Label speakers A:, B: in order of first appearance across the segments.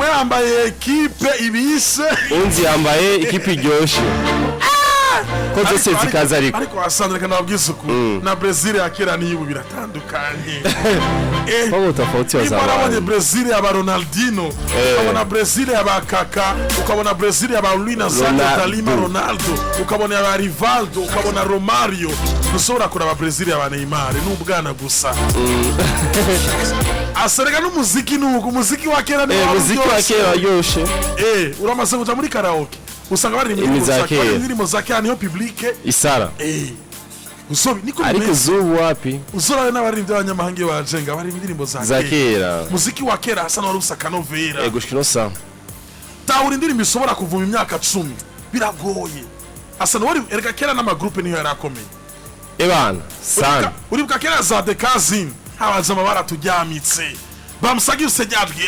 A: Umwe yambaye ekipe ibise.
B: Unzi yambaye ikipe iryoshe ko zose zikaza, ariko
A: Ariko wasanga, reka nababwize ukuri, na Brazil ya kera n'iy'ubu biratandukanye.
B: Kwa tofauti wa
A: Niba warabonye
B: zamani.
A: Brazil ya Ronaldinho, ukabona Brazil ya ba Kaka, ukabona Brazil ya ba Luis Nazario
B: Ronaldo.
A: da Lima Ronaldo, ukabona ya ba Rivaldo, ukabona Romario, ntushobora kuraba Brazil ya ba Neymar n'ubwana gusa. Aserega n'umuziki nuko umuziki wa kera ni
B: Eh, muziki wa kera waryoshe.
A: Uramaze kuja muri karaoke, usanga baririmba indirimbo
B: Imiza
A: za
B: kera.
A: baririmba indirimbo za kera, niyo public.
B: Isara.
A: Usobi niko
B: Ariko
A: bimeze.
B: zubu wapi.
A: Uzorabe n'abaririmbyi b'abanyamahanga iyo baje nga baririmba indirimbo za
B: Za
A: kera.
B: kera.
A: Muziki wa kera hasa n'uwari ufise akanovera.
B: Gushika ino saha.
A: Tahura indirimbo ishobora kuvuma imyaka 10 biragoye. Asa n'uwari, erega kera n'amagroupe niyo yari akomeye.
B: Ebana sana.
A: Uribuka kera za The Cousin, habaza baratujyamitse bamusagise ryajwi.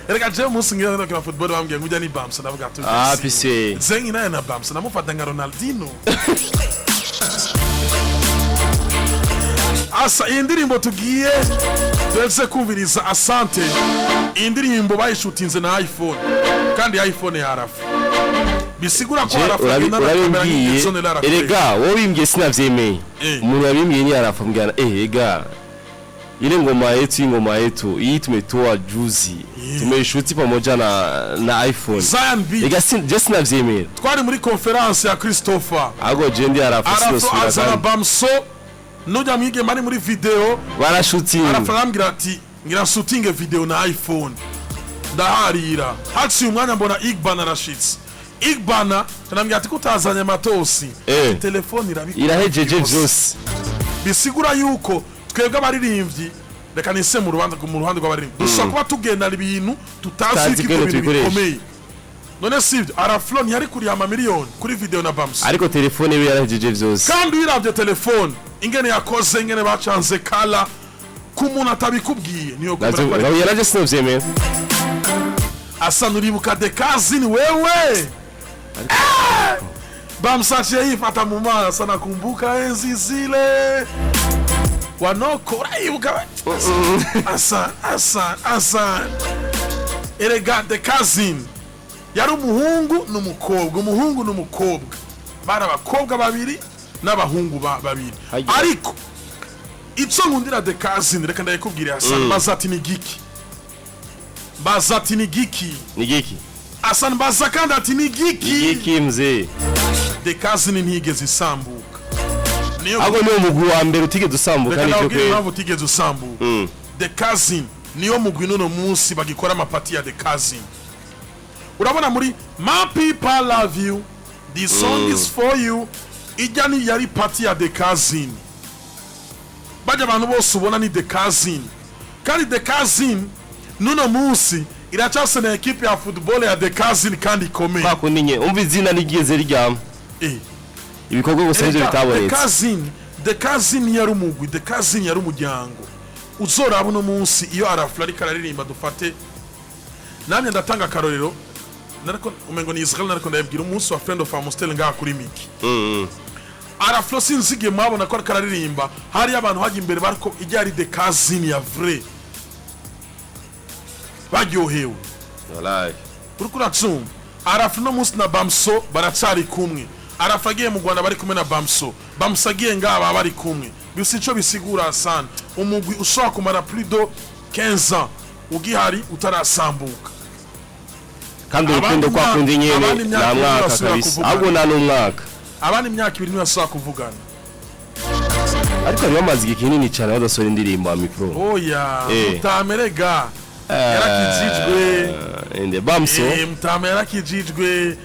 A: Erega jewe umunsi ngira ndakina football, bambwiye ngo ujya ni Bamsa, ndavuga ati
B: Ah, pise.
A: Zengi naye na Bamsa namufata nka Ronaldinho. Asa iyi ndirimbo tugiye duheze kumviriza, Asante, iyi ndirimbo bayishutinze na iPhone, kandi iPhone yarafa, bisigura ko arafa agendana na kamera
B: Urabimbwiye.
A: nk'inzone arakoresha.
B: Erega wowe bimbwiye sinavyemeye. Umuntu yabimbwiye ni arafa, mbwira ega ile ngoma yetu, hii ngoma yetu hii tumetoa juzi, tumeishuti pamoja na iPhone.
A: Zion B.
B: Ega je sinavyemera.
A: Twari muri conference ya Christopher.
B: Ahubwo je ndi arafa
A: Arafa
B: sinosubira
A: azana
B: kandi.
A: Bamso nujya mwigema ari muri video.
B: Barashutinga.
A: Arafa arambwira ati ngira nsutinge video na iPhone, ndaharira. Haciye umwanya mbona Igbana arashitse. Igbana arambwira ati kutazanye amatosi, telefone irabikora
B: Irahejeje
A: byose.
B: vyose.
A: Bisigura yuko twebwe abaririmbyi, reka nise mu rubanza, mu ruhande rw'abaririmbyi, dushobora kuba tugendana ibintu tutazi
B: Tutazi
A: yuko ibyo
B: ingene
A: bintu
B: tubikoresha.
A: bikomeye. None sibyo, Araflo ntiyari kuriha amamiliyoni kuri video na Bamso?
B: Ariko telefone iwe yarahejeje vyose.
A: Kandi uyiravye telefone ingene yakoze, ingene bacanze kala, ku muntu atabikubwiye niyo kumera ko
B: Navyo yaraje sinovyemera.
A: Asa nuribuka The Cousin wewe? Bamsaciye yifata mu maso, nakumbuka enzi zile wanoko. Urayibuka we? Asa asa asa, erega The Cousin yari umuhungu n'umukobwa, umuhungu n'umukobwa, bari abakobwa babiri n'abahungu babiri.
B: Hagira.
A: Ariko icyo nkundira The Cousin, reka ndayikubwira Hassan. Baza ati ni giki, baza ati ni giki.
B: Ni giki?
A: Hassan, baza kandi ati ni
B: Ni
A: giki.
B: giki mzee?
A: The Cousin ntiyigeze isambuka, niyo
B: Ahubwo niwo mugwi wa mbere utigeze usambuka.
A: Reka
B: Nivyo
A: ndababwire
B: kweli.
A: impamvu utigeze usambuka. The Cousin niyo mugwi n'uno munsi bagikora amapati ya The Cousin. Urabona muri "My people love you, this song is for you", ijya ni yari party ya The Cousin. Bajya abantu bose ubona ni The Cousin, kandi The Cousin n'uno munsi iracyase na ekipe ya football ya The Cousin kandi ikomeye.
B: Kwa kundi nye umva izina nigeze ryama. Ibikorwa gusa nivyo
A: Erega, The
B: bitabonetse.
A: Cousin, The Cousin yari umugwi, The Cousin yari umuryango. Uzoraba uno munsi iyo Arafla ariko araririmba, dufate namwe ndatanga akarorero, nariko umengo ni Israel, nariko ndabibwira umunsi wa Friend of Amstel ngaha kuri Miki. Araflo sinzigiye mwabona ko ariko araririmba, hari abantu hajya imbere bariko ijya ari The Cousin ya vrai, baryohewe.
B: Wallahi.
A: Uriko uracumva, Arafu no munsi na Bamso baracari kumwe. Arafu agiye mu Rwanda bari kumwe na Bamso, Bamso agiye ngaha baba bari kumwe. Bisa ico bisigura sana, umugwi ushobora kumara plus de 15 ans ugihari utarasambuka.
B: Kandi urukundo
A: Abandi
B: kwa kundi nyene
A: abandi imyaka
B: nta
A: ibiri
B: mwaka
A: basubira
B: kabisa.
A: kuvugana.
B: Ahubwo nta n'umwaka.
A: Abandi imyaka 2 ntibasubira kuvugana.
B: Ariko bari bamaze igihe kinini cyane badasohora indirimbo ya mikro.
A: Oya. Mutamerega yarakijijwe.
B: Ende Bamso.
A: Mutama yarakijijwe,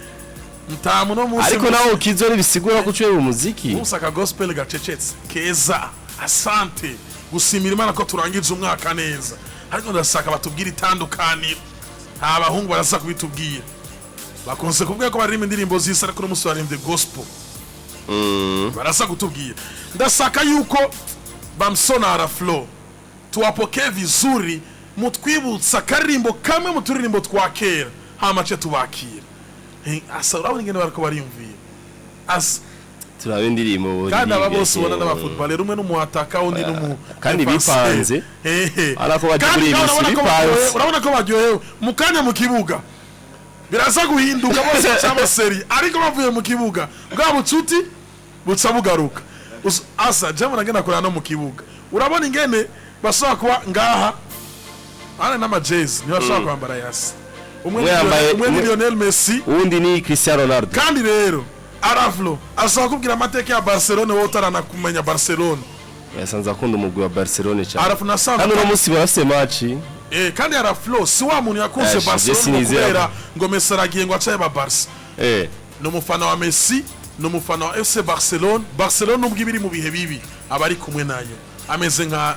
A: mutamu no munsi.
B: Ariko nawe ukizwe ntibisigura ko ucuye mu muziki.
A: Munsi aka gospel gacecetse keza. Asante gusimira Imana ko turangije umwaka neza, ariko ndashaka batubwire itandukaniro. Nta bahungu baraza kubitubwira, bakunze kuvuga ko baririmba indirimbo z'isi, ariko uno munsi baririmbye gospel. Baraza kutubwira. Ndashaka yuko Bamsona Araflo tuwapokee vizuri, mutwibutsa akaririmbo kamwe mu turirimbo twa kera, hama ce tubakira. Asa urabona ingene bariko bariyumvira. Asa
B: Turabe indirimbo.
A: Kandi aba
B: buririmbe.
A: bose ubona n'abafootballer, umwe n'umuataka, undi n'umu
B: Kandi
A: défenseur.
B: bipanze.
A: Ehe.
B: Ariko baje
A: Kandi
B: kuri iyi
A: nawe
B: misi
A: urabona ko
B: bipanze.
A: urabona ko baryohewe. Mu kanya mu kibuga biraza guhinduka, bose baca amaseri, ariko bavuye mu kibuga bwa bucuti buca bugaruka. Asa jemwe nagenda kureba no mu kibuga, urabona ingene bashobora kuba ngaha ana n'amajezi ntibashobora kwambara yasa. Umwe
B: Umwe
A: ni umwe ni Lionel Messi,
B: uwundi ni Cristiano Ronaldo.
A: Kandi rero Araflo ashobora kubwira amateka ya Barcelone wowe utaranakumenya Barcelone.
B: Yasanze akunda umugwi wa Barcelone cyane.
A: Araflo nasanze
B: Kandi uno munsi barafise match.
A: Kandi Araflo si wa muntu yakunze
B: Eh,
A: Barcelone
B: je
A: ngo
B: sinizera.
A: kubera ngo Messi aragiye ngo acaye ba Barca. Ni umufana wa Messi, ni umufana wa FC Barcelone. Barcelone nubwo iba iri mu bihe bibi, aba ari kumwe nayo, ameze nka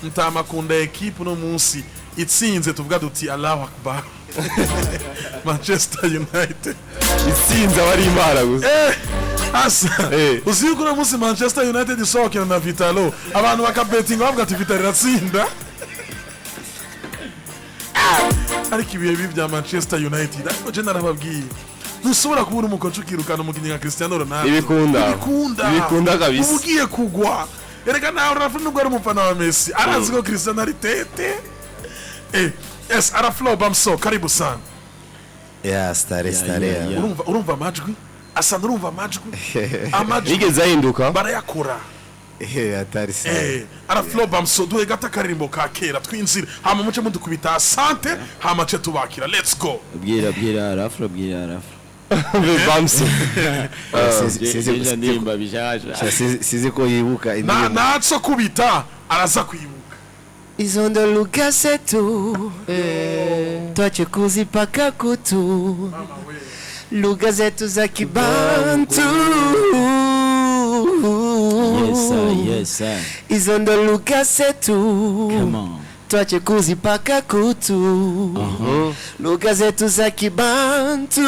A: Mutamakunda. Ekipe uno munsi itsinze, tuvuga duti "Allahu Akbar", Manchester United.
B: Itsinze aba ari Imana gusa.
A: Asa uzi yuko uno munsi Manchester United isohokera na Vitalo, abantu bakabetinga bavuga ati "Vitalo iratsinda", ariko ibihe bibi bya Manchester United. Ariko je narababwiye, ntushobora kubura umukoci ukirukana umukinnyi nka Cristiano Ronaldo.
B: Ntibikunda.
A: Ntibikunda.
B: Ntibikunda kabisa.
A: Uba ugiye kugwa. Erega nawe Rafa, nubwo ari umufana wa Messi, arazi ko Cristiano ari tete. Es Araflo Bamso, karibu sana.
C: Yeah, stare stare.
D: Yeah, yeah.
A: Urumva amajwi asa, urumva amajwi
B: Yigeze ahinduka.
A: barayakora.
C: Eh, atari sana.
A: Araflo Bamso, duhe gato akaririmbo ka kera twinzire, hama muce mudukubita asante, hama ce tubakira. Let's go.
D: Bwira, bwira Arafro, bwira Arafro.
B: Bamso.
D: Deja ndirimba bishasha.
C: Sizi ko yibuka
A: Na
C: indirimbo.
A: Natso kubita araza kwibuka.
E: Hizo ndo lugha zetu, twache kuzipaka kutu, lugha zetu za Kibantu.
D: Yes sir, yes sir.
E: Hizo ndo lugha zetu,
D: Come on.
E: twache kuzipaka kutu, lugha zetu za Kibantu.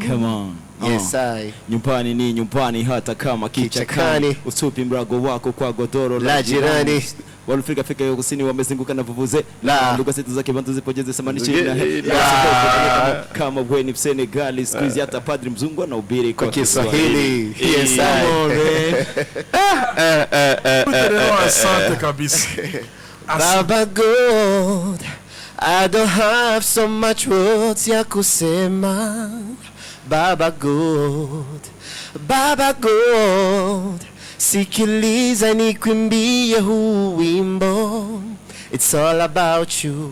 D: Come on.
E: Yes, I.
D: Nyumbani ni nyumbani hata kama kichakani.
E: Kichakani.
D: Usupi mrago wako kwa godoro
E: la jirani.
D: Walifika Afrika ya Kusini wamezunguka na vuvuze
E: La.
D: lugha zetu za Kibantu zipojeze samani chini na kama we ni Senegali, siku hizi hata padri mzungu anahubiri
E: kwa Kiswahili. Yes, I.
D: Come on, man.
A: Kubita rero asante kabisa.
E: Baba God, I don't have so much words ya kusema. Baba God, Baba God, sikiliza nikwimbie huu wimbo. It's all about you.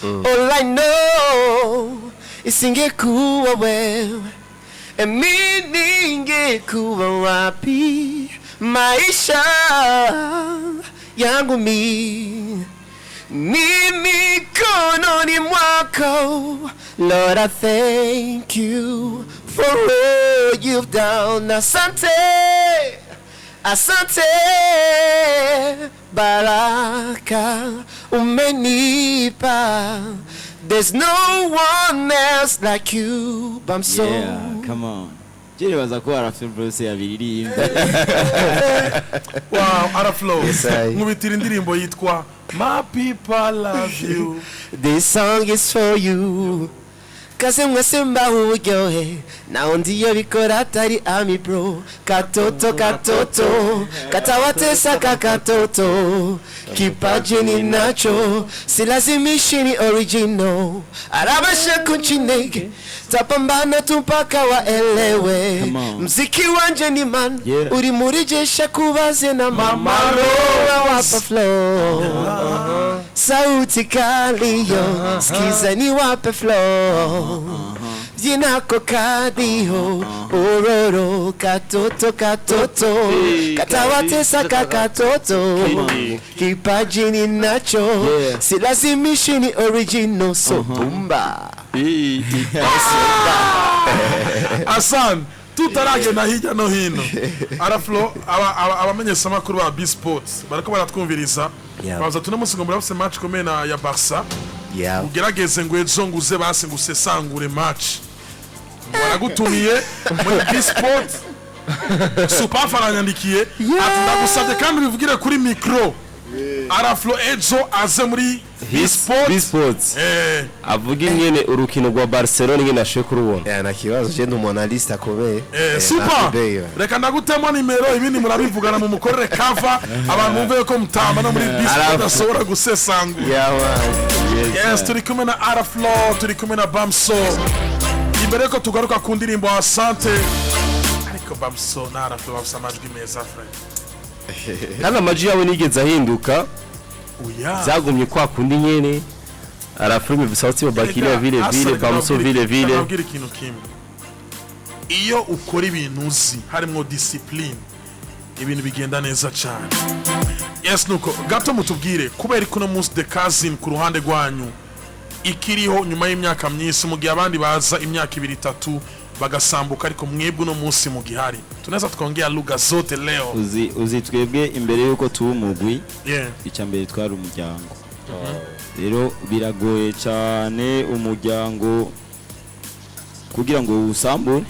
E: All I know, isingekuwa wewe, emi ningekuwa wapi? Maisha yangu mi ni mikononi mwako. Lord, I thank you for all you've done. Asante, asante, baraka umenipa. There's no one else like you, Bamso.
D: Yeah, come on. Je nibaza ko Arafro Bruce yabiririmba.
A: Wow, Araflo.
E: Yes, I.
A: Nkubitira indirimbo yitwa "My People Love You".
E: This song is for you. Kaze mwese mbaho uburyohe, naho ndiyo bikora atari ami bro. Katoto katoto katawatesa kakatoto, kipaji ninacho silazimishi ni original, arabasha kunchinege tapambana tu mpaka waelewe.
D: Come on.
E: Mziki wanje ni man uri muri jesha kubaze na mama roa wapa flow, sauti kali yo, skiza ni wape flow, jinako kadiho ororo, katoto katoto katawatesa kakatoto, kipaji ninacho silazimishi ni original, so pumba.
A: Asan tutaragenda hirya no hino, Araflo, abamenyeshamakuru ba B Sports bariko baratwumviriza. Baza tuno munsi ngo murafise match ikomeye na ya Barca. Ugerageze ngo ejo nguze basi ngo usesangure match. Baragutumiye muri B Sport. Supafa aranyandikiye ati: "Ndagusabye kandi ubivugire kuri micro." Araflo ejo aze muri Sport.
B: Sports avuga ingene urukino rwa Barcelona ingene ashoboye kurubona.
C: Yeah, nta kibazo, je ndi umu analyste akomeye.
A: Super.
C: Nakubeye.
A: Reka ndagutemo nimero, ibindi murabivugana mu mukorere kava abantu bumve ko mutamba no muri Sport
B: Araflo.
A: ashobora gusesangura.
C: Yeah, man.
A: Yes, turi kumwe na Araflo, turi kumwe na Bamso. Imbere yuko tugaruka ku ndirimbo Asante, ariko Bamso na Araflo bafise amajwi meza, friend.
B: Kandi amajwi yabo nigeze ahinduka.
A: Oya.
B: Byagumye kwa kundi nyene. Arafilme sauti babakilia vile vile, Bamso vile vile.
A: Ndababwira ikintu kimwe: iyo ukora ibintu uzi harimwo discipline, ibintu bigenda neza cyane. Yes, nuko gato mutubwire kubera ko uno munsi The Cousin ku ruhande rwanyu ikiriho nyuma y'imyaka myinshi, mu gihe abandi baza imyaka 2, 3 bagasambuka, ariko mwebwe uno munsi mugihari. Tunaweza tukaongea lugha zote leo.
D: Uzi twebwe imbere yuko tuba umugwi, icya mbere twari umuryango. Rero biragoye cyane umuryango kugira ngo usambure.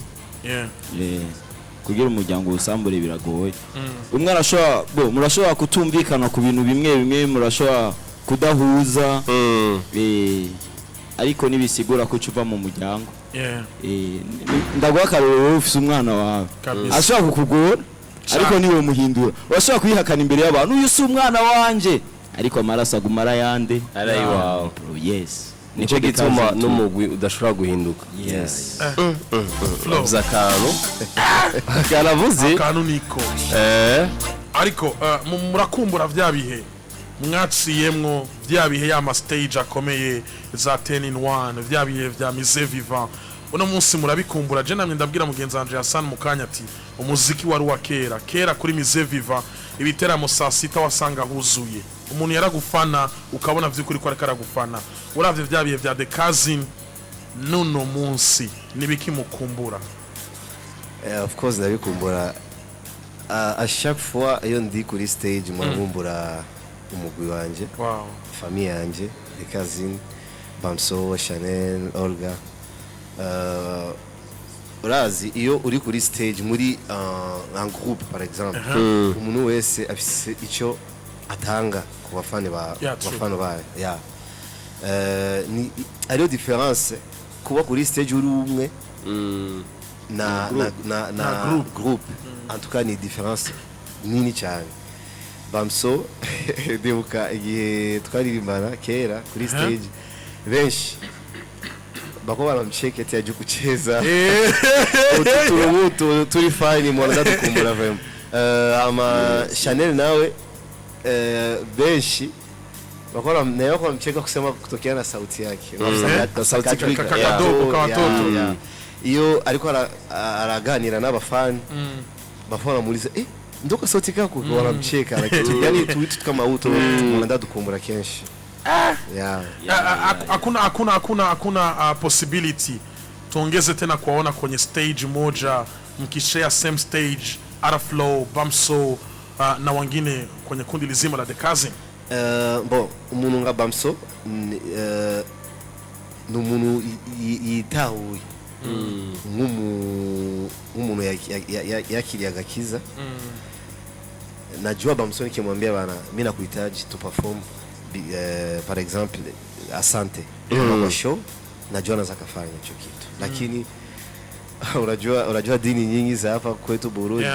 D: Kugira umuryango usambure biragoye. Umwe arashobora, bo murashobora kutumvikana ku bintu bimwe bimwe, murashobora kudahuza, ariko ntibisigura ko uca uva mu muryango. Ndaguha akarorero: wowe ufise umwana wawe ashobora kukugora, ariko niwe muhindura. Urashobora kwihakana imbere y'abantu: "Uyu si umwana wanje," ariko amaraso aguma arayande.
B: Ari ayiwawe.
D: Bro, yes.
B: Nicyo gituma n'umugwi udashobora guhinduka.
D: Yes.
A: Flow.
B: Avuze akantu kanavuze.
A: Akantu niko. Ariko murakumbura vya bihe mwaciyemwo, vya bihe ya stage akomeye za 10 in 1, vya bihe vya Musée Vivant? Uno munsi murabikumbura? Je namye ndabwira mugenzi wanje Hassan mu kanya ati umuziki wari uwa kera kera. Kuri Musée Vivant, ibiteramo saa 6 wasanga huzuye. Umuntu yaragufana, ukabona vy'ukuri ko ariko aragufana. Uravye vya bihe vya The Cousin nuno munsi, nibiki mukumbura?
C: Of course ndabikumbura. À chaque fois iyo ndi kuri stage murakumbura umugwi wanje, famille yanje, The Cousin, Bamso, Chanel, Olga. Urazi iyo uri kuri stage muri en groupe par exemple, umuntu wese afise icyo atanga ku bafani ba ku bafana bayo. Yeah. Ni ariyo différence kuba kuri stage uri umwe na
A: Na groupe.
C: Groupe, en tout cas ni différence nini cyane. Bamso, ndibuka igihe twaririmbana kera kuri stage, benshi bako baramcheke ati aje kucheza utu tuntu turi fine. Mwana ndadukumbura vraiment. Ama Chanel nawe, benshi bakora nayo kwa mcheka kusema kutokea na sauti yake. Na sauti
A: Kadogo kawatoto.
C: Yeah. Iyo ariko araganira n'abafani, bafana baramuuliza: "Eh, ndoka sauti kako?" Wanamcheka na kitu, yani tuitu kama uto mwana ndadukumbura kenshi. Yeah.
A: Hakuna possibility tuongeze tena kuwaona kwenye stage moja, mkishare same stage, Araflow, Bamso na wengine kwenye kundi lizima la The Cousin?
C: Bon, umuntu nka Bamso ni umuntu yitahuye nk'umuntu yakiriye agakiza. Najua Bamso nikimwambia: "Bana, mi nakuhitaji tu perform par exemple Asante kama kwa show," najua anaweza kafanya hicho kitu. Lakini unajua dini nyingi za hapa kwetu Burundi,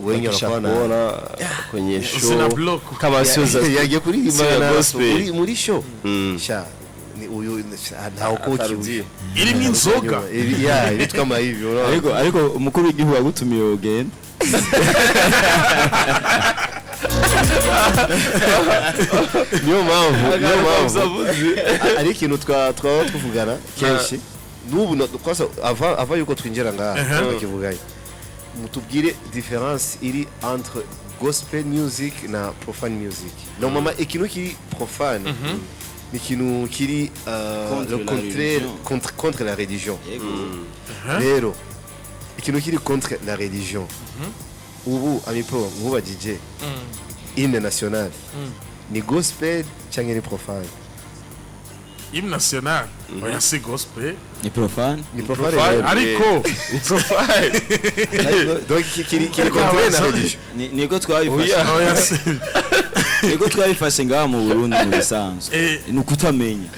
C: wengi wanakuwa na
B: kuona kwenye
A: Zina
B: show
A: block.
B: kama sio za
C: yagiye kuririmba
B: sio ya gospel.
C: muri show sha ni uyu ntaokoki.
B: Atarudia.
A: Irimo inzoga.
C: Ya, vitu kama hivyo, unaona?
D: Ariko umukuru w'igihugu yagutumiye, ugenda.
C: Niyo mpamvu ari ikintu twaba tuvugana kenshi n'ubu kwanza ava yuko twinjira ngaha tukivuganye: mutubwire différence iri entre gospel music na profane music. Normalement ikintu kiri profane ni ikintu kiri
D: Contre
C: le
D: la
C: contraire,
D: religion.
C: contre la religion. Rero ikintu kiri contre la religion, ubu amipo nkuba DJ, hymne national ni gospel cyangwa ni profane?
A: Hymne national, oya, si gospel.
D: Ni profane.
C: Ni profane rero.
A: Ariko
C: Donc kiri contre la religion.
D: Niko twabifashe.
A: Oya, si.
D: Niko twabifashe ngaha mu Burundi mu bisanzwe. Ni ukutamenya,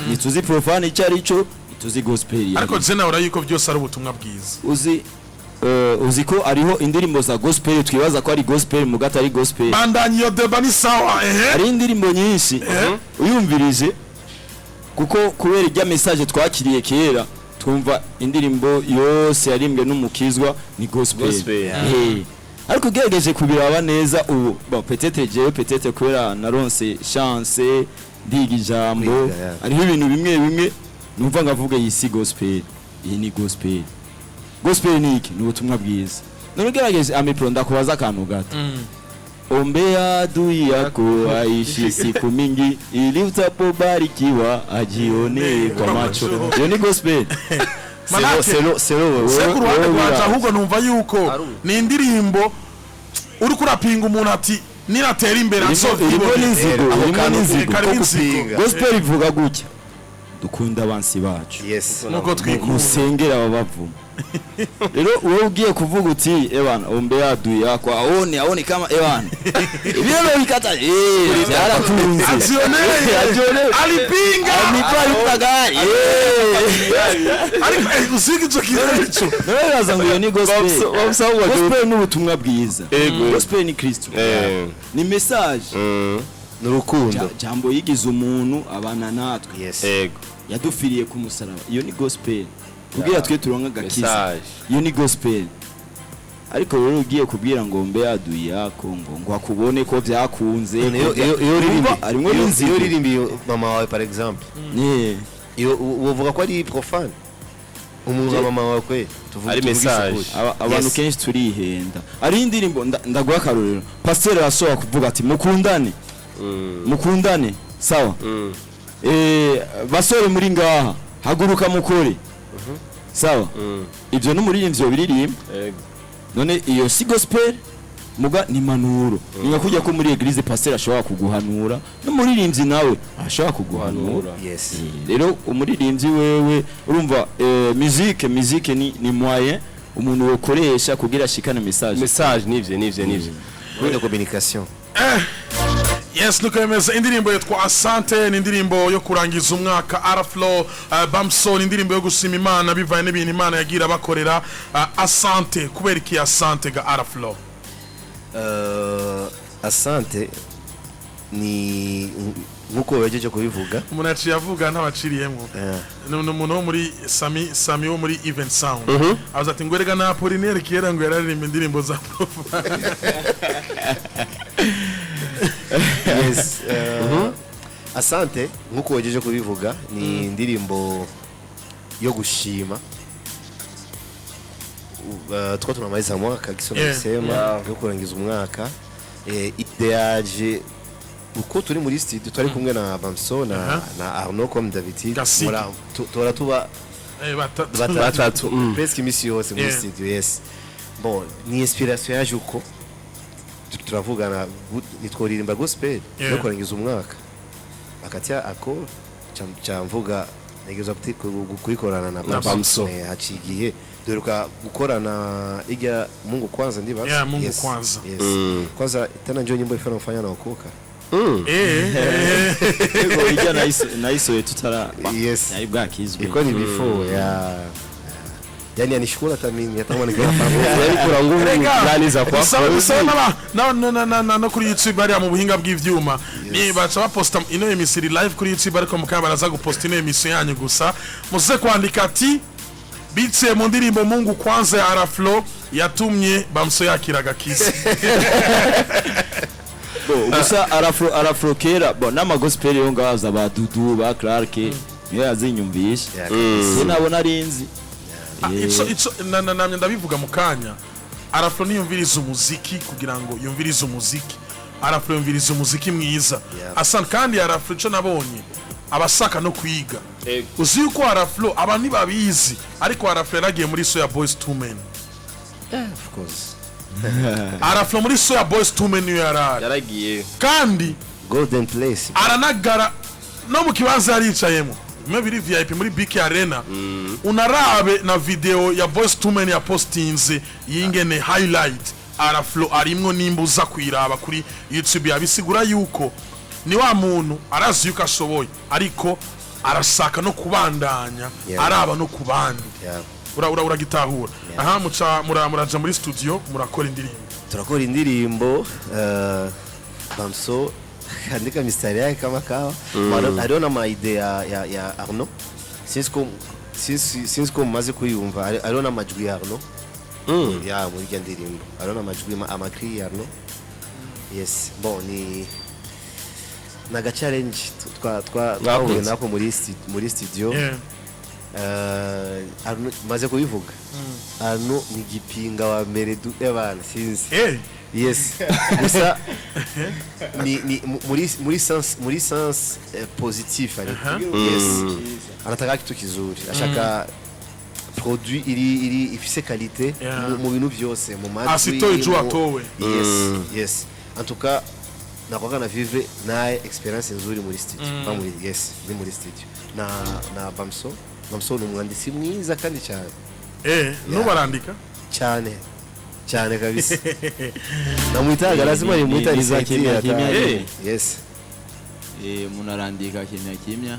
D: ntituzi profane icyo ari cyo, ntituzi gospel iyo
A: Ariko
D: ari.
A: je nawe yuko byose ari ubutumwa bwiza.
D: Uzi ko ariho indirimbo za gospel twibaza ko ari gospel muga atari gospel.
A: Bandanye iyo débat, ni sawa, ehe.
D: Hari indirimbo nyinshi uyumvirije, kuko kubera ijya message twakiriye kera, twumva indirimbo yose yarimbwe n'umukizwa ni gospel.
B: Gospel, yeah.
D: Ariko ugerageje kubiraba neza ubu, bon, peut-être jewe, peut-être kubera naronse chance ndiga ijambo,
C: Kwiga, yeah.
D: hariho ibintu bimwe bimwe numva ngavuga: iyi si gospel, iyi ni gospel. Gospel ni iki? Ni ubutumwa bwiza. None ugerageje, Amipro, ndakubaza akantu gato: ombea adui yako aishi siku mingi ili utapobarikiwa ajionee kwa macho. Iyo ni gospel?
A: Manake,
C: Selo wewe.
A: Se ku ruhande
D: Wewe
A: rwanje, ahubwo numva yuko ni indirimbo uri kurapinga umuntu ati ninatera imbere
D: Irimo
A: azovyibonera.
D: n'inzigo,
C: Ako
D: irimo
C: kantu
D: n'inzigo.
A: Karimo
C: ko
A: inzigo.
C: kupinga.
D: Gospel ivuga gutya: dukunda abansi bacu,
C: Yes.
A: Nuko twikunda.
D: musengera ababavuma. Rero wowe ugiye kuvuga uti: "Ebana, ombea adui yako aone aone kama ebana ibyo bikata byarakunze."
A: Ajionee.
D: Ajionee.
A: Alipinga.
D: Anipa alipagari.
A: Ariko usiga ico kintu ico.
D: Rero baza ngo iyo ni gospel.
B: Bamusaba
D: Gospel ni ubutumwa bwiza.
B: Ego.
D: Gospel ni Kristo, ni message.
C: Ni urukundo.
D: Jambo yigize umuntu abana natwe,
C: Yes.
B: Ego.
D: yadufiriye ku musaraba. Iyo ni gospel, kugira twe turonke agakiza.
B: Message.
D: Iyo ni gospel. Ariko rero ugiye kubwira ngo mbe adui yako ngo akubone ko byakunze,
C: None iyo uririmbi
D: Urumva, harimwo n'inzigo.
C: Iyo uririmbiye mama wawe, par exemple, iyo uvuga ko ari profane, umuntu nka mama wawe kwe, tuvuge
B: Ari
C: tuvuge
B: message.
C: isuku.
D: Abantu
C: Yes.
D: kenshi turihenda. Ari indirimbo, ndaguha akarorero: pasiteri arashobora kuvuga ati: "Mukundane, mukundane." Sawa. Basore muri ngaha, haguruka mukore. Sawa. Ibyo n'umuririmbyi yobiririmba.
B: Ego.
D: None iyo si gospel? Muga ni manuro, ni nka kujya ko muri église pasiteri ashobora kuguhanura, n'umuririmbyi nawe ashobora kuguhanura.
C: Yes.
D: Rero umuririmbyi wewe urumva, musique ni moyen umuntu wokoresha kugira ashikane message.
B: Message, nivyo.
C: Moyen de communication.
A: Yes, nuko bimeze. Indirimbo yitwa Asante, ni indirimbo yo kurangiza umwaka. Araflo, Bamso, ni indirimbo yo gushima Imana bivaye n'ibintu Imana yagira bakorera. Asante, kubera iki Asante ga Araflo?
C: Asante ni nkuko wejeje kubivuga.
A: Umuntu yaciye avuga ntabaciriyemo. Ni umuntu wo muri Sami wo muri Event Sound, avuze ati ngo erega na Apollinaire kera ngo yararirimba indirimbo za profane.
C: Yes, Asante nkuko wejeje kubivuga ni indirimbo yo gushima. Tuko tunamaliza mwaka gisi unasema, yo kurangiza umwaka. Idée yaje uko turi muri studio, twari kumwe na Bamso na, na Arnaud, comme d'habitude.
A: Gasiki.
C: Tora tuba
A: Batatu.
C: batatu,
B: Batatu.
C: Presque imisi yose muri studio. Yes, bon, ni inspiration yaje uko turavugana nitworirimba gospel yo kurangiza umwaka, akatia ako camvuga ntegerezwa kuyikorana na
B: Na Bamso.
C: Haciye igihe duheruka gukorana ijya Mungu Kwanza, ndibaza.
A: Yeah, Mungu Kwanza.
C: Yes. Kwanza tena njoo nyimbo ifana mfanya na okoka.
D: Yego, ijya nayisohoye tutara
C: Yes.
D: nari bwakizwe.
C: Ilikuwa ni before ya, yani anishukuru hata mimi, hata kama nikiwa pamoja.
B: Yarikura nguvu
A: Rega,
B: ndani za kwa
A: bisaba no kuri YouTube hariya mu buhinga bw'ivyuma ni baca baposta ino émission iri live kuri YouTube, ariko mukaba baraza guposta ino émission yanyu gusa muze kwandika ati biciye mu ndirimbo Mungu Kwanza ya Araflo yatumye Bamso yakira agakiza.
D: Bo, gusa Arafro kera, bo n'amagospel yo ngaza, ba Dudu, ba Clark, niyo yazinyumvisha. Sinabona arinzi.
A: Ah, ico namye ndabivuga mu kanya: Araflo niyumviriza umuziki kugira ngo yumvirize umuziki. Araflo yumviriza umuziki mwiza. Asante. Kandi Araflo, ico nabonye, abasaka no kwiga. Uzi yuko Araflo abantu ntibabizi, ariko Araflo yaragiye muri Soya Boys Two Men.
C: Yeah, of course.
A: Araflo muri Soya Boys Two Men niyo yarari.
B: Yaragiye.
A: Kandi
C: Golden place.
A: aranagara no mu kibanza yaricayemo bimwe biri VIP muri BK Arena. Unarabe na video ya Boys Two Men ya postinze yingene highlight. Araflo arimwo, nimba uza kuyiraba kuri YouTube, yabisigura yuko ni wa muntu arazi yuko ashoboye, ariko arashaka no kubandanya araba no ku bandi. Ura ura uragitahura. Aha muca muraja muri studio, murakora indirimbo.
C: Turakora indirimbo, Bamso andika mistari yake kama kawa. Hariho n'ama idée ya Arnaud, sinzi ko mumaze kuyumva. Hariho n'amajwi ya Arnaud ya muri irya ndirimbo, hariho n'amajwi, ama cris ya Arnaud. Yes, bon, ni naga challenge twahuye
B: Mwakoze.
C: nako muri studio. Arnaud, maze kubivuga, Arnaud ni gipinga wa mbere du ebana, sinzi. Yes, gusa ni muri sens positif ariko yes, anataka kitu kizuri, ashaka produit iri ifise qualité mu bintu byose, mu majwi.
A: Asitoye ijwi atowe.
C: Yes, en tout cas nakwaka na vivre naye experience nzuri muri studio. Ba muri, yes, ni muri studio na Bamso. Bamso ni umwanditsi mwiza kandi cyane.
A: Nubarandika.
C: Cyane cyane kabisa, namwitaga, lazima nimwita.
D: Ni za
C: nisaidie
D: kimya
C: hata.
D: kimya.
C: Yes.
D: Umuntu arandika kimya kimya.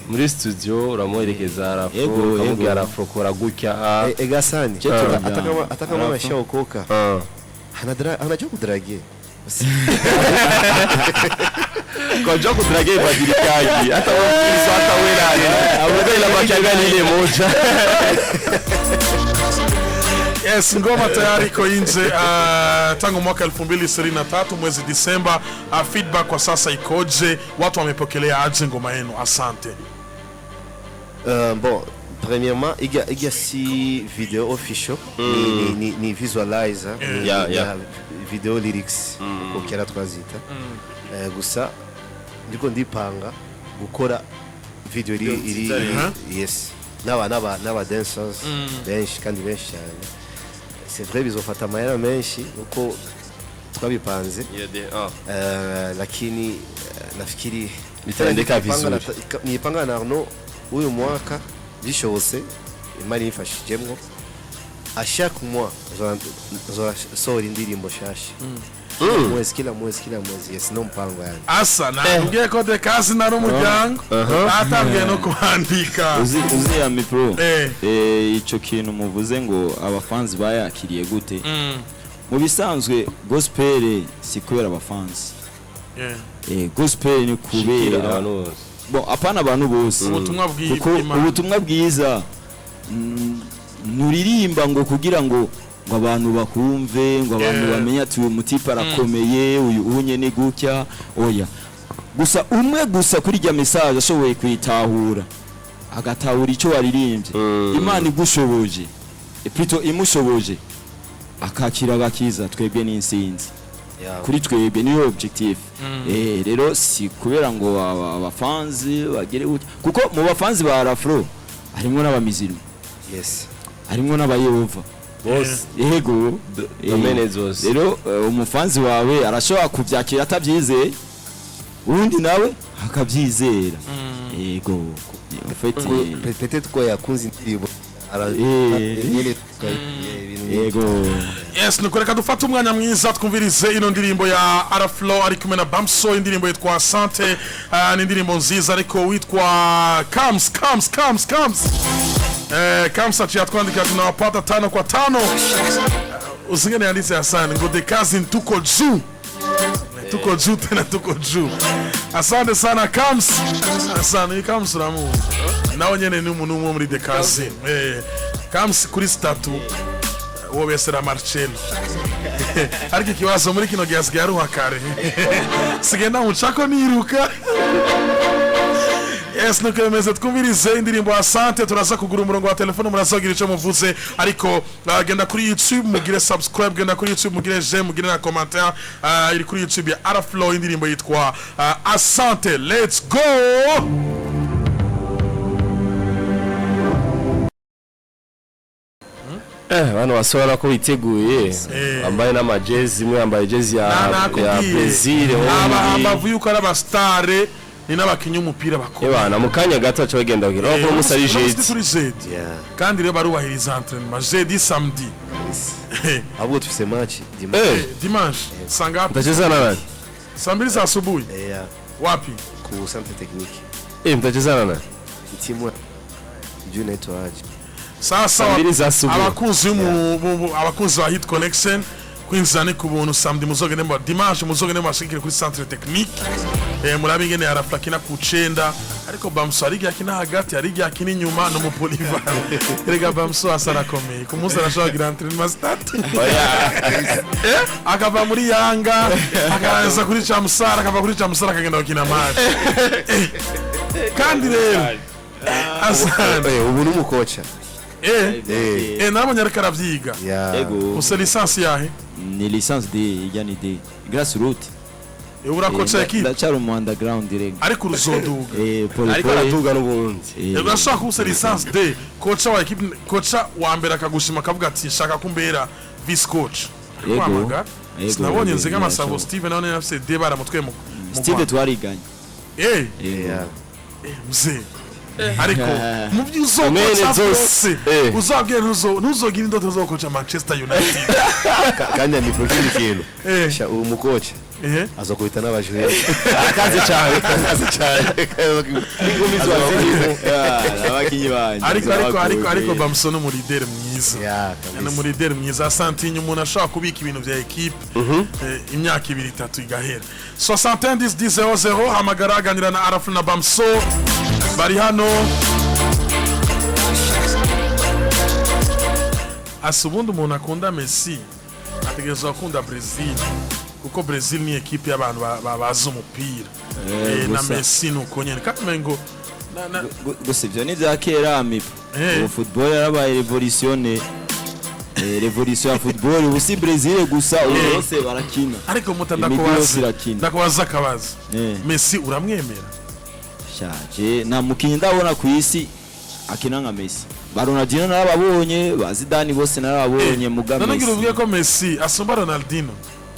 B: Muri studio uramuherekeza Arafro, ukamubwira: "Arafro, kora gutya."
C: Gasani,
D: Je turajyana.
C: hata kama
D: Alafu?
C: ameshaokoka, anajua kudragie.
B: Kwa jua kudragia ibadilikaji, hata wewe Mkristo, hata wewe nani, abuda inabakianga ni ile moja.
A: Yes, ngoma tayari iko nje tangu mwaka 2023 mwezi Disemba. Feedback kwa sasa ikoje? Watu wamepokelea aje ngoma yenu? Asante.
C: Bon, premièrement, il y a si video official, ni visualizer, ni, ni video lyrics, uko kera twazita. Gusa ndiko ndipanga gukora video iri yes, n'aba dancers benshi kandi benshi cyane. C'est vrai, bizofata amahera menshi uko twabipanze. Lakini nafikiri
B: Bitaendeka
C: nipanga
B: vizuri.
C: Nipanga na Arnaud uyu mwaka, bishobotse, Imana yifashijemwo, à chaque mois nzosohora indirimbo shasha. Mwezi, kila mwezi, kila mwezi. Yes, no mpango yani.
A: Asa nakubwiye ko de kazi nari umuryango atangiye no kwandika.
D: Uzi ya mipro.
A: Eh.
D: Ico kintu muvuze ngo abafanzi bayakiriye gute, mu bisanzwe gospel si kubera abafanzi. Gospel ni kubera
B: abantu bose.
D: Bon, apana abantu bose.
A: Ubutumwa
D: Kuko
A: bw'Imana.
D: ubutumwa bwiza, nturirimba ngo kugira ngo abantu bakumve, ngo abantu bamenye ati uyu mutipe arakomeye, uyu unye ni gutya. Oya, gusa umwe gusa kuri irya message ashoboye kuyitahura, agatahura icyo waririmbye, Imana igushoboje, plutôt imushoboje, akakira agakiza, twebwe n'insinzi. Kuri twebwe niyo objectif. Rero si kubera ngo abafanzi bagere gutya, kuko mu bafanzi ba Rafro harimo n'abamizirima, harimo n'abayehova.
B: Bose.
D: Yego.
B: Domaine zose.
D: Rero umufanzi wawe arashobora kubyakira atabyizeye, uwundi nawe akabyizera. Yego, en fait.
C: Peut-être ko yakunze indirimbo nyene, ibintu nk'ibyo.
D: Yego.
A: Yes, nuko reka dufate umwanya mwiza twumvirize ino ndirimbo ya Araflo ari kumwe na Bamso, indirimbo yitwa Asante. Ni indirimbo nziza, ariko witwa Kams Kams Kams Kams, Kams aciye atwandikira, tunawapata tano kwa tano. Usingene yanditse Hassan ngo the cousin tuko juu, tuko juu tena tuko juu. Asante sana Kams. Asante. Ni Kams uramuzi nawe nyene, ni umuntu umwe muri the cousin. Kams kuri statut uwo besera Marcelo, ariko ikibazo muri kino gihe asigaye aruha kare, sigenda mucako niruka. Yes, nuko bimeze. Twumvirize indirimbo Asante. Turaza kugura umurongo wa telefone, muraza kugira icyo muvuze, ariko genda kuri YouTube mugire subscribe, genda kuri YouTube mugire j'aime, mugire na commentaire. Iri kuri YouTube ya Araflow, indirimbo yitwa Asante. Let's go.
B: Bano basore ko biteguye, bambaye n'amajezi, imwe yambaye jezi ya
A: Nakubwiye.
B: Brazil.
A: Aba
B: uwundi
A: hambavu yuko ari abasitare, ni n'abakinnyi b'umupira bakomeye.
B: Ebana, mu kanya gato baca bagenda kugira aho musi ari
A: Uno musi
B: jeudi.
A: turi jeudi.
C: Yeah.
A: Kandi rero barubahiriza entraînement jeudi, samedi.
C: Kabisa. Ahubwo tufise match dimanche.
A: Dimanche saa ngapi?
B: Mtacheza na nani?
A: Saa 2 za asubuhi.
C: Yeah.
A: Wapi?
C: Ku centre technique.
B: Mtacheza na nani?
C: Timu juu inaitwa aje?
A: Sasa
B: 2 za asubuhi.
A: Abakunzi abakunzi ba Hit Connection, kwinjira ni ku buntu. Samedi muzogende mu dimanche muzogende mubashigikire kuri centre technique. Murabe ingene Arafla akina ku 9, ariko Bamso hari igihe akina hagati, hari igihe akina inyuma, no mu polyvalent. Erega Bamso asa arakomeye, ku munsi arashobora kugira entraînement start, akava muri Yanga akaza kuri Chamusara, akava kuri Chamusara akagenda gukina match. Kandi rero asante.
C: Ubu ni umukoca.
A: Nabonye ariko aravyiga.
C: Yeah.
D: Ego.
A: Use licence yahe?
D: Ni licence D, ijya ni D. Grassroot.
A: Urakoca equipe?
D: Ndacyari mu underground rega.
A: Ariko uruzoduga.
D: Pole
B: Ariko
D: pole.
B: aratuga n'ubundi.
A: Urashobora kuba use licence D, coach wa equipe, coach wa mbere akagushima akavuga ati shaka kumbera vice coach.
D: Yego.
A: Kwamaga.
D: Yego,
A: Sinabonye
D: yego,
A: Nzega
D: yego,
A: Masabo
D: yego.
A: Steven nawe afise D baramutwe mu
D: Steve
A: Rwanda.
D: twariganye.
C: Yeah.
A: Mzee. Ariko mu byo uzokoca
B: Umene zose.
A: byose, uzabwira ntuzogira indoto zo gukoca Manchester United.
C: Kandi amikoro kintu. Sha uwo mukoca azokubita n'abajureri.
B: Akaze cyane.
C: Akaze cyane.
D: Abakinyi banje.
A: Ariko Bamso ni umulideri mwiza.
C: Yeah,
A: Ni
C: kabisa.
A: umulideri mwiza. Asantinye umuntu ashobora kubika ibintu vya equipe imyaka 2 3 igahera. 61 10 10 00, hamagara, aganira na Arafla na Bamso bari hano. Asa ubundi umuntu akunda Messi ategerezwa gukunda Brazil, kuko Brazil ni equipe y'abantu bazi umupira. Na
D: Gusa.
A: Messi nuko nyene kandi umengo
D: Gusa ivyo ni vya kera amipo. Ubu football yarabaye revolutionne. Revolution ya football ubu si Brazil gusa, ubu bose barakina.
A: Ariko muta
D: Imigwi yose irakina.
A: ndakubaza akabazo. Messi uramwemera?
D: Shaje nta mukinyi ndabona ku isi akina nka Messi. Ba Ronaldinho narababonye, ba Zidane bose narababonye, muga
A: None ngira
D: Messi.
A: uvuge ko Messi asumba Ronaldinho.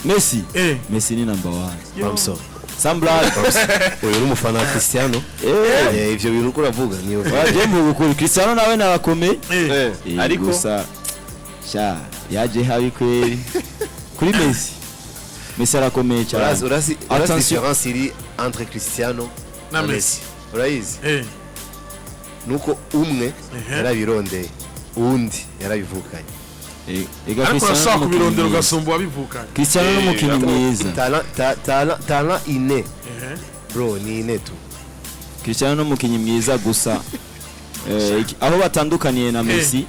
D: Messi? Messi ni number 1.
C: Bamso.
D: Sans blague.
C: Uyu ni umufana wa Cristiano. Ivyo bintu uko uravuga ni
D: Waje mu bukuri Cristiano nawe narakomeye.
B: Ariko
D: gusa sha yaje habi kweri. Kuri Messi. Messi arakomeye cyane.
C: Urazi urazi
D: Attention.
C: différence iri entre Cristiano
A: Na
C: na
A: Messi.
C: Messi. Urayizi? Nuko umwe yarabirondeye, uwundi yarabivukanye.
D: Ega
A: Ariko
D: Cristiano
A: urashobora
D: ni
A: kubirondera
D: umukinyi mwiza.
A: ugasumba uwabivukanye.
D: Cristiano ni umukinyi mwiza.
C: Talent inné. Bro, ni inné tu.
D: Cristiano ni umukinyi mwiza gusa. Aho batandukaniye na Messi,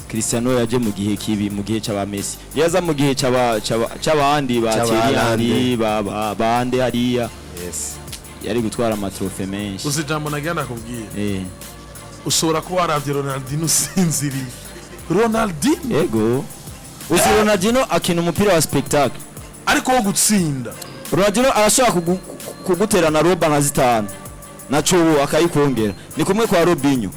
D: Cristiano yaje mu gihe kibi, mu gihe c'aba Messi. Yaza mu gihe c'abandi ba
C: C'aba
D: Thierry Henry,
C: Haaland.
D: bande hariya.
C: Yes.
D: Yari gutwara amatrofe menshi.
A: Uzi ijambo nagira nakubwiye. Ushobora kuba waravye Ronaldinho usinziriye. Ronaldinho?
D: Ego. Uzi Ronaldinho akina umupira wa spectacle.
A: Ariko wo gutsinda.
D: Ronaldinho arashobora kugutera na roba nka 5. Na cobo akayikongera. Ni kumwe kwa Robinho.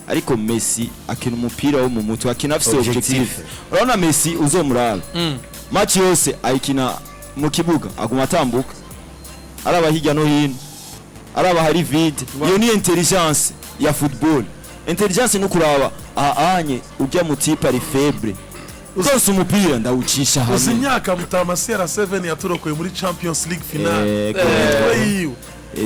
D: Ariko Messi akina umupira wo mu mutwe, akina afise
C: Objectif.
D: objectif. Urabona Messi uzomuraba. Match yose ayikina mu kibuga, aguma atambuka. Araba hirya no hino. Araba hari vide. Iyo ni intelligence ya football. Intelligence ni kuraba ahanye ujya mu type ari faible. Uzose umupira ndawucisha hamwe.
A: Uzi imyaka Mutama CR7 yaturokoye muri Champions League final. Imitwe yiwe.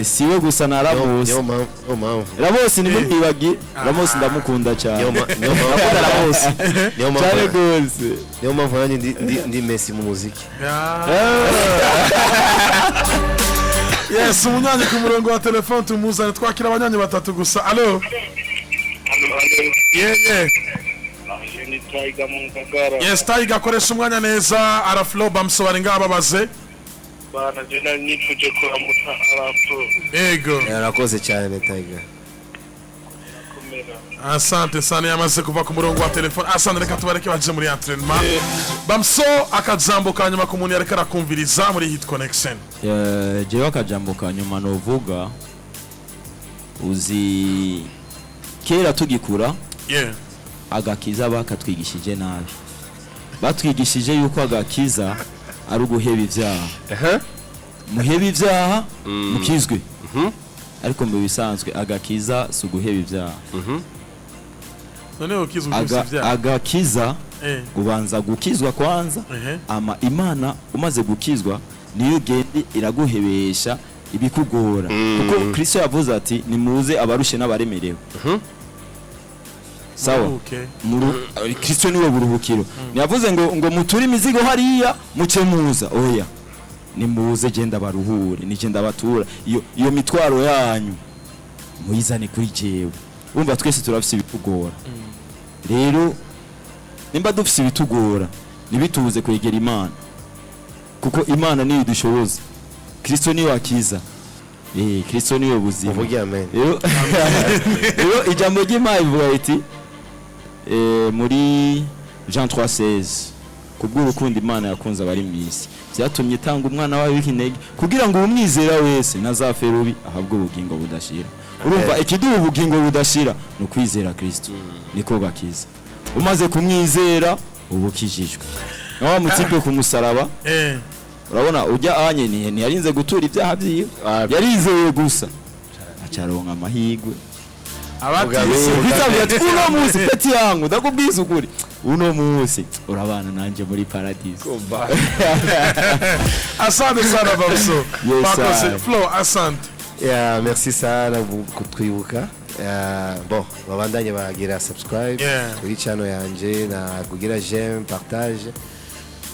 D: Siwe gusa na Ramos.
C: Niyo mpamvu.
D: Ramos ni mwibagiye. Ramos ndamukunda cyane.
C: Niyo mpamvu.
D: Ndakunda Ramos.
C: Niyo mpamvu.
D: Cyane gose.
C: Niyo mpamvu nanjye ndi Messi mu muziki.
A: Yes, umunyanyi ku murongo wa telefone tumuzane, twakira abanyanyi batatu gusa. Allo? Yeah, yeah.
F: Ni Tiger mu Ngagara.
A: Yes, Tiger, akoresha umwanya neza, Araflo Bamso bari ngaha babaze.
F: Bana, je nari nifuje kuramutsa Araflo.
A: Ego.
C: Yarakoze cyane Tiger.
A: Asante sana, yamaze kuva ku murongo wa telefone. Asante, reka tubareke baje muri entraînement. Bamso, akajambo ka nyuma ku muntu yareka arakumviriza muri Hit Connection.
D: Jewe akajambo ka nyuma novuga, uzi kera tugikura, agakiza bakatwigishije nabi. Batwigishije yuko agakiza ari uguheba ivyaha. Muheba ivyaha, mukizwe. Ariko mu bisanzwe agakiza si uguheba ivyaha.
A: None ukizwe ugiheba ivyaha?
D: Agakiza Ubanza gukizwa kwanza. Ama Imana umaze gukizwa niyo gende iraguhebesha ibikugora, kuko Kristo yavuze ati nimuze abarushe n'abaremerewe. Sawa.
A: Okay.
D: Kristo niwe buruhukiro. Ntiyavuze ngo muture imizigo hariya muce muza, oya, nimuze genda baruhure, nije ndabatura iyo mitwaro yanyu muyizane kuri jewe. Urumva twese turafise ibitugora. Rero nimba dufise ibitugora, ntibitubuze kwegera Imana, kuko Imana niyo idushoboza. Kristo niwe akiza, Kristo niwe buzima.
C: Uvuge amen.
D: Rero ijambo ry'Imana rivuga riti muri Jean 3:16: kubw'urukundo Imana yakunze abari mu isi byatumye itanga umwana wayo w'ikinege, kugira ngo umwizera wese ntazapfe rubi, ahabwe ubugingo budashira. Urumva, ikiduha ubugingo budashira ni ukwizera Kristo, niko gakiza. Umaze kumwizera uba ukijijwe. Na wa mutipe ku musaraba, urabona ujya anye ntiyarinze gutura ibyaha byiwe, yarizeye gusa acaronka amahirwe.
A: Abatise.
D: Kristo ati: "Uno munsi, petit yangu, ndakubwiza ukuri, uno munsi urabana nanje muri paradiso."
A: Asante sana, Bamso.
D: Yes,
A: Bakoze.
D: sir.
A: Flo, asante.
C: Yeah, merci sana kutwibuka. Yeah, bon, babandanye bagira subscribe kuri channel yanje na kugira j'aime, partage,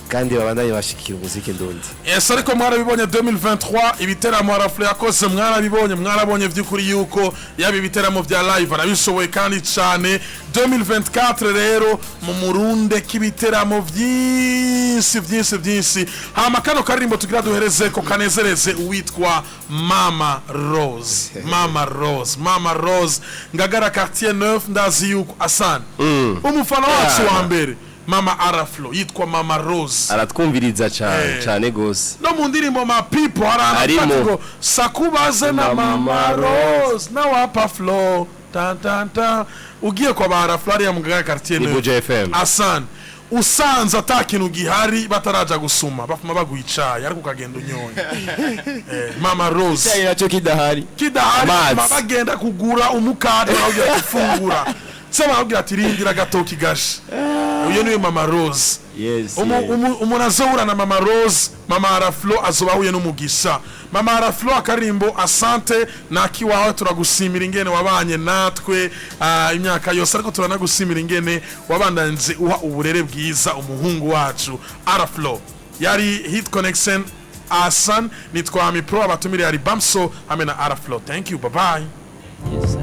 C: kandi babandanye bashikira umuziki ndundi.
A: Yes, ariko mwarabibonye 2023 ibiteramo Araflo yakoze, mwarabibonye, mwarabonye vy'ukuri yuko yaba ibiteramo vya live arabishoboye kandi cane. 2024 rero mu murunde k'ibiteramo vyinshi vyinshi vyinshi. Hama kano karirimbo tugira duhereze ko kanezereze uwitwa Mama Rose, Mama Rose, Mama Rose, Ngagara quartier 9. Ndazi yuko asana umufana wacu wa mbere, Mama Araflo, yitwa Mama Rose.
B: Aratwumviriza cyane. Cyane gose.
A: No mu ndirimbo Ma People hari
B: Harimo.
A: ahantu ngo sakubaze na
B: Mama
A: Mama Rose na wapa Flo tan tan tan. Ugiye kwa ba Araflo hariya mu Ngagara quartier
B: Ni
A: 9,
B: Buja FM.
A: Asana usanze ata kintu gihari, bataraja gusuma, bafuma baguha icayi, ariko ukagenda unyoye. Mama Rose.
D: Icyayi nacyo kidahari.
A: Kidahari.
B: Amazi.
A: Bafuma bagenda kugura umukate, barakubwira ati fungura, se barakubwira ati rindira gatoki gashe. Uyo niwe Mama Rose. Umuntu azohura na Mama Rose, Mama Araflo, azoba ahuye n'umugisha. Mama Araflo, akarimbo asante nakiwawe. Turagusimira ingene wabanye natwe imyaka yose, ariko turanagusimira ingene wabandanyije uha uburere bwiza umuhungu wacu Araflo. Yari Hit Connection, asan nitwa Ami Pro, abatumire yari Bamso hamwe na Araflo. Thank you, bye bye.
D: Yes, sir.